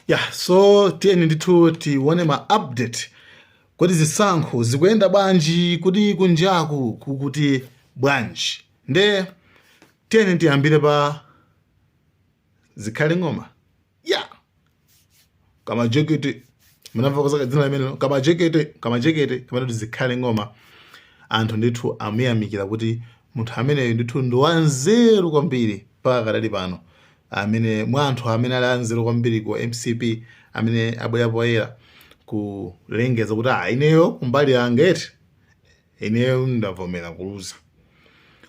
Yeah, so tiyeni ndithu tione ma update kuti zisankho zikuyenda bwanji, kuti kunjaku kukuti bwanji. Nde tiyeni tiyambire pa Zikhale Ng'oma ya Kamajekete. Munamva kozaka dzina limene Kamajekete, Kamajekete kamene kuti Zikhale Ng'oma. Anthu ndithu amuyamikira kuti munthu ameneyo ndithu ndi wanzeru kwambiri mpaka kadali pano, amene mwa anthu amene ali anzeru kwambiri ku MCP amene abwera poyera kulengeza kuti, "Ah, ineyo kumbali yanga eti ineyo ndavomera kuluza."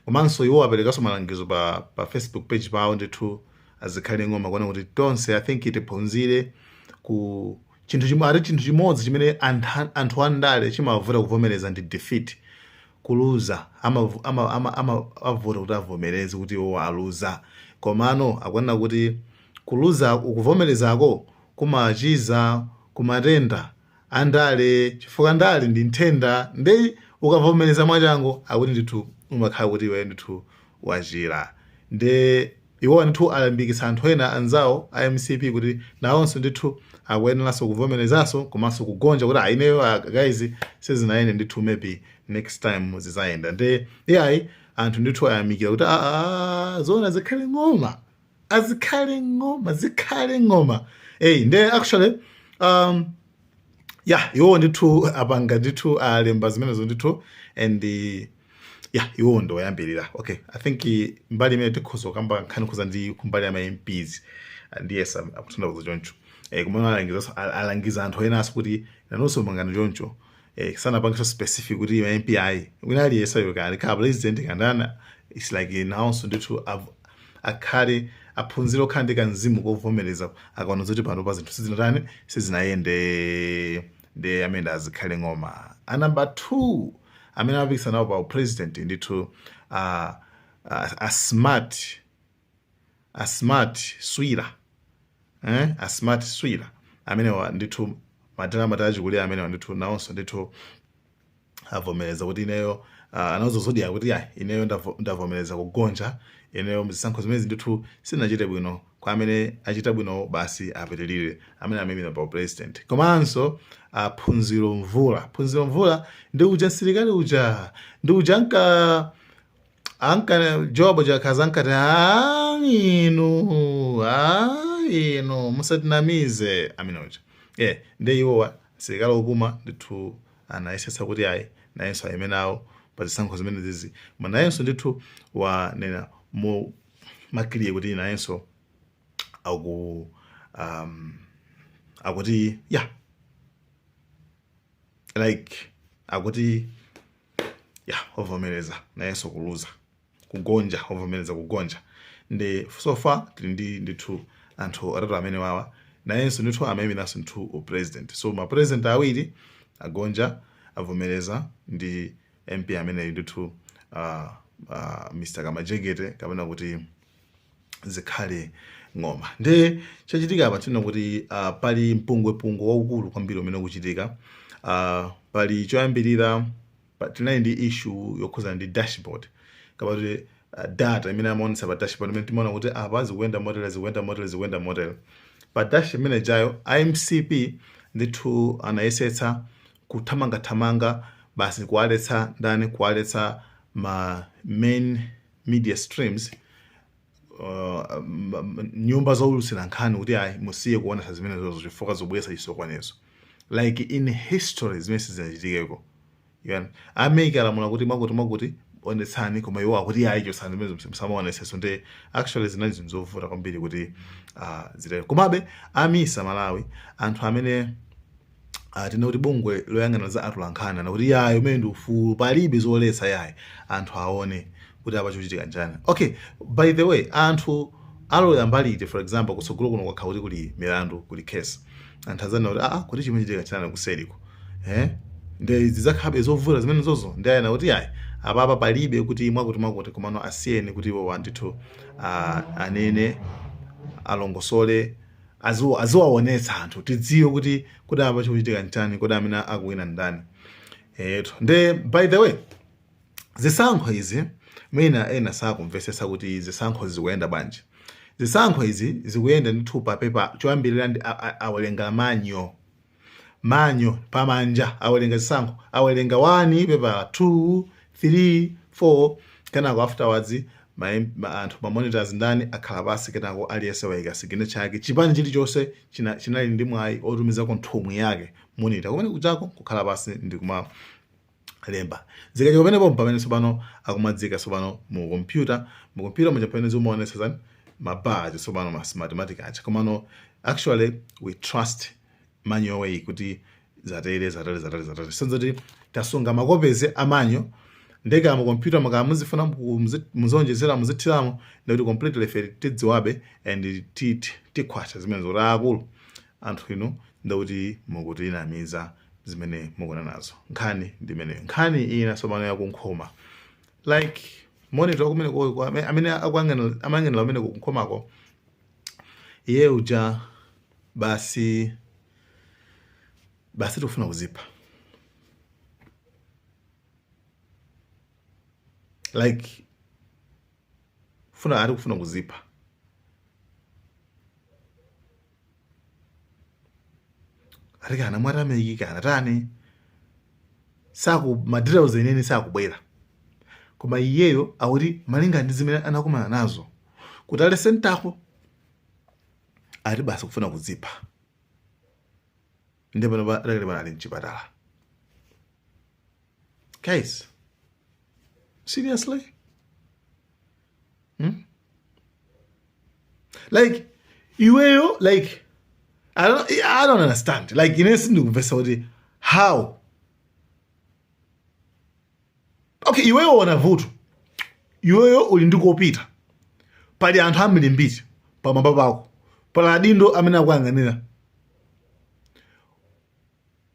Komanso iwo aperekanso malangizo pa Facebook page pawo ndithu aZikhale Ng'oma, kuona kuti tonse, I think, tiphunzire ku chinthu chimwe. Ati chinthu chimodzi chimene anthu andale chimavuta kuvomereza ndi defeat, kuluza. Amavuta kuti avomereze kuti iwo aluza. Komano akuona kuti kuluza ukuvomerezako kumachiza kumatenda andale, chifukwa ndale ndi nthenda. Ndi ukavomereza mwachangu, akuti ndithu umakhala kuti iwe ndithu wachira. Ndi iwo ndithu alimbikitsa anthu ena anzawo a MCP kuti nawonso ndithu akuyeneranso kuvomerezanso komanso kugonja, kuti, "Ah, ineyo, ah, guys, sizinayende ndithu, maybe next time zizayenda." Ndi iyayi, anthu ndithu ayamikira kuti, "Ah, ah, zona Zikhale Ng'oma, aZikhale Ng'oma, Zikhale Ng'oma." Hey, nde actually yeah, iwo ndithu apanga ndithu, alemba zimenezo ndithu, and yeah, iwo ndo oyambirira. Okay, I think mbali imene tikhoza kukamba nkhani khuza ndi kumbali ya ma MPs, ndiyesa akutanthauza choncho. Kumene alangiza anthu enanso kuti nanonso mangano choncho. Sanapangenso specific kuti ma MP ayi, wina aliyense kani khala president kandana, it's like nawonso ndithu akhale aphunzire okhala ndi kamzimu kovomereza akaona zoti pano pa zinthu sizinatani, sizinayende. Ndi amene aZikhale Ng'oma. A number 2 amene amapikisana nawo pa president ndithu, a Smart Swira, a Smart Swira amenewa ndithu, madala achikulira amenewa ndithu, nawonso ndithu avomereza kuti ineyo, anauza Zodiak kuti, "Ayi, ineyo ndavomereza kugonja. Ineyo mzisankho zimenezi ndithu sinachite bwino. Kwa amene achita bwino basi apitirire," amene amemira pa president. Komanso Phunziro Mvula. Phunziro Mvula ndi uja msilikali uja, ndi uja anka Jobo Chakhaza ankati, "Ah, inu, ah, inu musatinamize," amene uja. Ndi iwowa msilikali wopuma ndithu anayesetsa kuti ayi, nayenso ayime nawo pa zisankho zimene zizi. Koma nayenso ndithu wanena mu makiliye kuti nayenso akuti, yeah, like akuti, yeah, wavomereza nayenso kuluza, kugonja, wavomereza kugonja. Ndi so far tili ndi ndithu anthu atatu amene wawa nayenso ndithu amayimiranso ndithu upresident. So ma president awiri agonja, avomereza, ndi MP ameneyu ndithu, Mr Kamajekete kapena kuti Zikhale Ng'oma. Ndi chachitika apa tino kuti pali mpungwepungwe waukulu kwambiri umene ukuchitika. Pali choyambirira, tinali ndi issue yokhuzana ndi dashboard kapena kuti data imene amaonetsa pa dashboard, imene timaona kuti apa zikuyenda motere, zikuyenda motere, zikuyenda motere. Pa dash imene jayo, iMCP ndithu anayesetsa kuthamangathamanga basi kuwaletsa ndani, kuwaletsa ma main media streams, nyumba zowulutsira nkhani, kuti ayi, musiye kuonesa zimenezozo chifukwa zobweretsa chisokonezo. Like in history zimene sizinachitikeko. A MEC alamula kuti mwakuti mwakuti onetsani, koma iwo akuti ayi, chotsani zimenezo, musamaoneseso. Ndi actually zinali zinthu zovuta kwambiri kuti zitero. Komabe a MISA Malawi, anthu amene tine kuti bungwe loyang'anira za atolankhani, anakuti yayi, umene ndi ufulu, palibe zoletsa yayi, anthu aone kuti apa chikuchitika njani. Okay, by the way, anthu alowera mbali iti? For example, kutsogolo kuno kwakhala kuti kuli milandu, kuli case, anthu azanena kuti, "Aa, kuti chimachitika chani kuseriko?" Ndi zidzakhabe zovuta zimene zozo. Ndi ayena kuti ayi, apapa palibe kuti mwakuti mwakuti, komano asiyeni kuti iwo ndithu anene, alongosole, aziwaonetsa anthu, tidziwe kuti apa chikuchitika nchani, kuti amene akuwina ndani. Eto, nde by the way, zisankho izi mwina ena sakumvetsetsa kuti zisankho zikuyenda bwanji. Zisankho izi zikuyenda ndithu pa paper. Choyambirira ndi awerenga manual, manual pamanja, awerenga zisankho, awerenga 1 paper, 2, 3, 4. Kenako afterwards anthu, ma monitors ndani, akhala pasi. Kenako aliyense wayika signature yake. Chipani chilichonse chinali ndi mwayi otumizako nthumwi yake, monitor, kumene kuchako kukhala pasi ndi kuma lemba. Zikachoka pamenepo, pamene tsopano akumadzika tsopano mu computer, mu computer muja pamene zimaonetsa zani, ma bar aja tsopano, ma mathematic aja. Komano actually we trust manual way kuti zatere, zatere, zatere, zatere. Senzoti tasunga ma copies a manual ndeka mu computer, maka muzifuna muzonjezera, muzithiramo, ndikuti completely ife tidziwabe and tikhwacha zimene zoti akulu anthu inu ndikuti mukutinamiza zimene mukuna nazo. Nkhani ndimeneyo. Nkhani ina tsopano yakunkhoma, like monitor kumene amene amayang'anira kumene kunkhomako, iye uja basi basi tikufuna kuzipha. Like funa ari kufuna kuzipha. Ati kana mwatamiki kana tani, saku ma details enene sakubwera, koma iyeyo akuti malinga ndi zimene anakumana nazo kuti ali centre ko, ati basi kufuna kuzipha. Ndi pano adakali pano ali mchipatala. Guys, seriously? Like iweyo, like I don't understand. Like ine sindikumvetsa kuti how. Okay, iweyo wana vuto, iweyo uli ndi kopita, pali anthu ambirimbiri pamwamba pako, pali adindo amene akuyang'anira.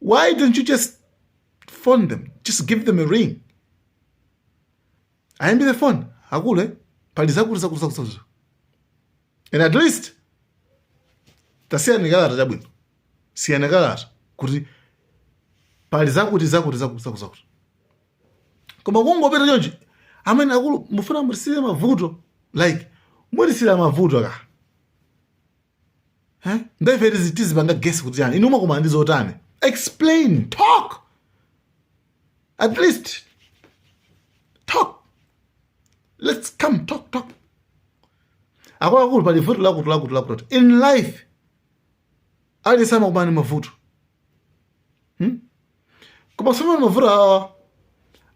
Why don't you just phone them? Just give them a ring, ayimbire phone, akule pali zakuti, zakuti, zakuti, zakuti, and at least tasiyani kalata. Chabwino, siyani kalata kuti pali zakuti, zakuti, zakuti, zakuti, zakuti. Koma kungopita chonchi, amene akulu mufuna mutisire mavuto, like mutisire mavuto ka, eh? Ndaife tizipanga guess kuti chani? Inu mwakumana ndi zotani? Explain, talk, at least talk. Let's come talk, talk. Akuluakulu, pali vuto lakuti, lakuti, lakuti. In life aliyense amakumana ndi mavuto, Koma sopano mavuto awa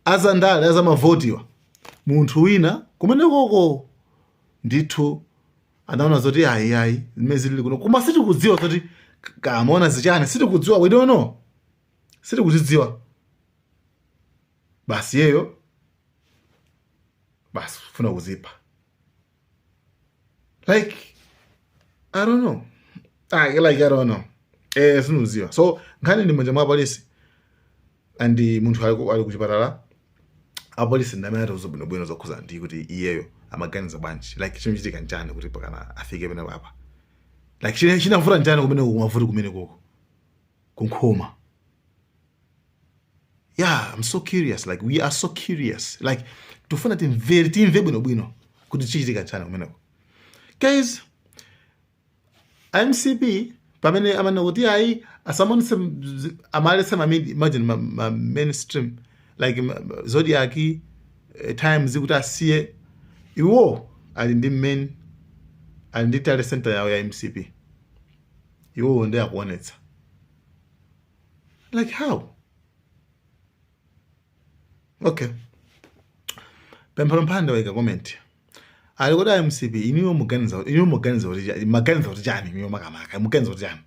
azandale, azamavotiwa, munthu wina kumene koko ndithu anaona zoti ayi, ayi, zimene zilili kuno, koma sitikudziwa zoti kamaona zichani, sitikudziwa, we don't know, sitikuzidziwa. Basi yeyo basi kufuna kuzipha. Like I don't know. Ah, like I don't know, sindikudziwa. So nkhani ndi manja mwa polisi and munthu ali kuchipatala. Apolisi ndi amene atiuza bwinobwino zokhuza ndi kuti iyeyo amaganiza bwanji, like chinachitika nchani kuti pakana afike pene papa, like chinavuta nchani kumene kumavuti kumene koko kunkhoma. Yeah, I'm so curious. Like we are so curious. Like tufuna timve, timve bwinobwino kuti chichitika nchani kumeneko. Guys, MCP pamene amanena kuti ayi, asamonese, amalese ma imagine ma mainstream like Zodiak, Times kuti asiye, iwo ali ndi main, ali ndi tally center yawo ya MCP. Iwo ndi akuonetsa. Like how? Okay, Pemphero Mphande waika comment ali kuti MCP, inuyo muganiza kuti maganiza kuti chani? Inuyo makamaka muganiza kuti chani?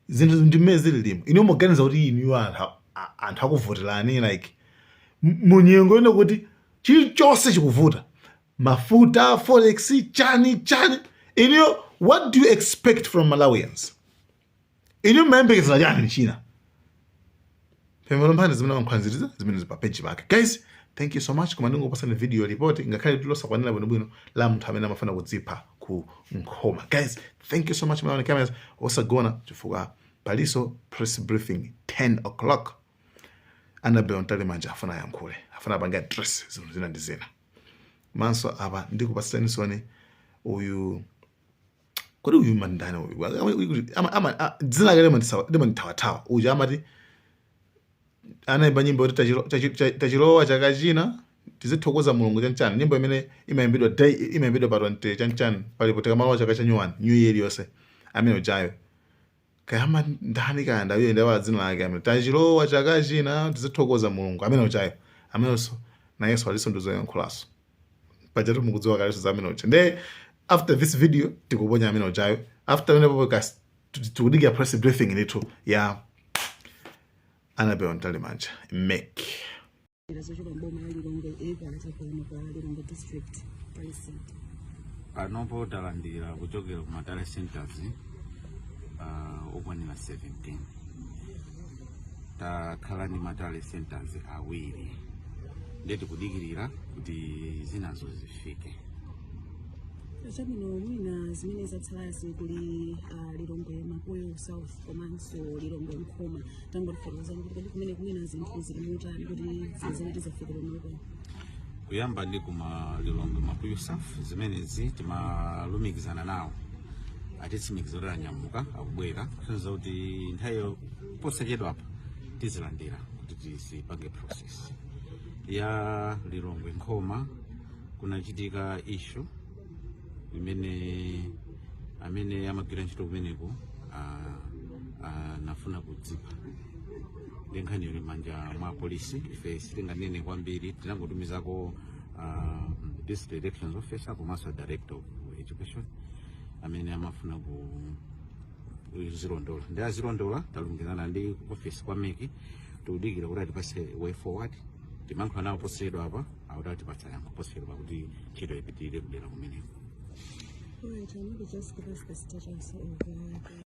Zinthu ndi mmene zililimo, inuyo muganiza kuti inuyo anthu akuvoterani like munyengo ino kuti chilichonse chikuvuta, mafuta, forex, chani chani, inuyo what do you expect from Malawians? Inuyo mmayembekezera chani china? Pemphero Mphande zimene wankhanziriza zimene pa page pake. Guys, thank you so much. Koma ndingopasani video report, ngakhale tilosakwanira bwinobwino, la munthu amene amafuna kudzipha ku Nkhoma. Guys, thank you so much. Malawi Cameras, osagona chifukwa paliso press briefing 10 o'clock. Annabel Mtalimanja afuna ayankhule, afuna apange address zinthu zina ndi zina. Manso apa ndikupasani soni uyu. Kodi uyu mandani uyu? Dzina lake limandithawathawa. Uja amati anayimba nyimbo yoti tachilowa chaka china, tizithokoza Mulungu, chanchani, nyimbo imene imayimbidwa day imayimbidwa pa 20 chanchani, palipo tikamalowa chaka cha new one, new year iliyonse. Amene ujayo kayama ndani kaya, ndawiye ndawa dzina lake, amene tachilowa chaka china, tizithokoza Mulungu, amene ujayo, amenenso nayenso aliso ndizoyankhulaso pajatu mukudziwa kalenso za amene uja. Nde after this video tikuponya amene ujayo. After amenepo tikudikira press briefing ndithu ya Annabel Mtalimanja, MEC. Zochoka mboma ya Lilongwe ipata kuno pa Lilongwe District Tally Center. Panopo talandira kuchokera ku ma tally centers okwanira 17. Takhala ndi ma tally centers awiri, ndiye tikudikirira kuti zinazo zifike. Chabwino, mwina zimene zatsalazi kuli Lilongwe Mapuyo South komanso Lilongwe Nkhoma. Tangotifotokozani kuti kodi kumene kumwina zinthu zili motani kuti zimene zafika pamalo? Kuyamba ndi kuma Lilongwe Mapuyo South, zimenezi timalumikizana nawo, atitsimikiza kuti anyamuka, akubwera, kusonyeza kuti nthawiyo posachedwapa tizilandira kuti tizipange process. Ya Lilongwe Nkhoma kunachitika issue imene amene amagwira ntchito kumeneko anafuna kudzipha, ndi nkhani ili manja mwa polisi. Ife sitinganene kwambiri, tinangotumizako district elections officer komanso director of education amene amafuna ku kuzilondola, ndi azilondola. Talumikizana ndi office kwa MEC, tikudikira kuti atipase way forward. Timankhula nawo posachedwa apa, akuti atipatsa yankho posachedwa pakuti ntchito ipitirire kudera kumeneko. Alright, maybe just give us the status of the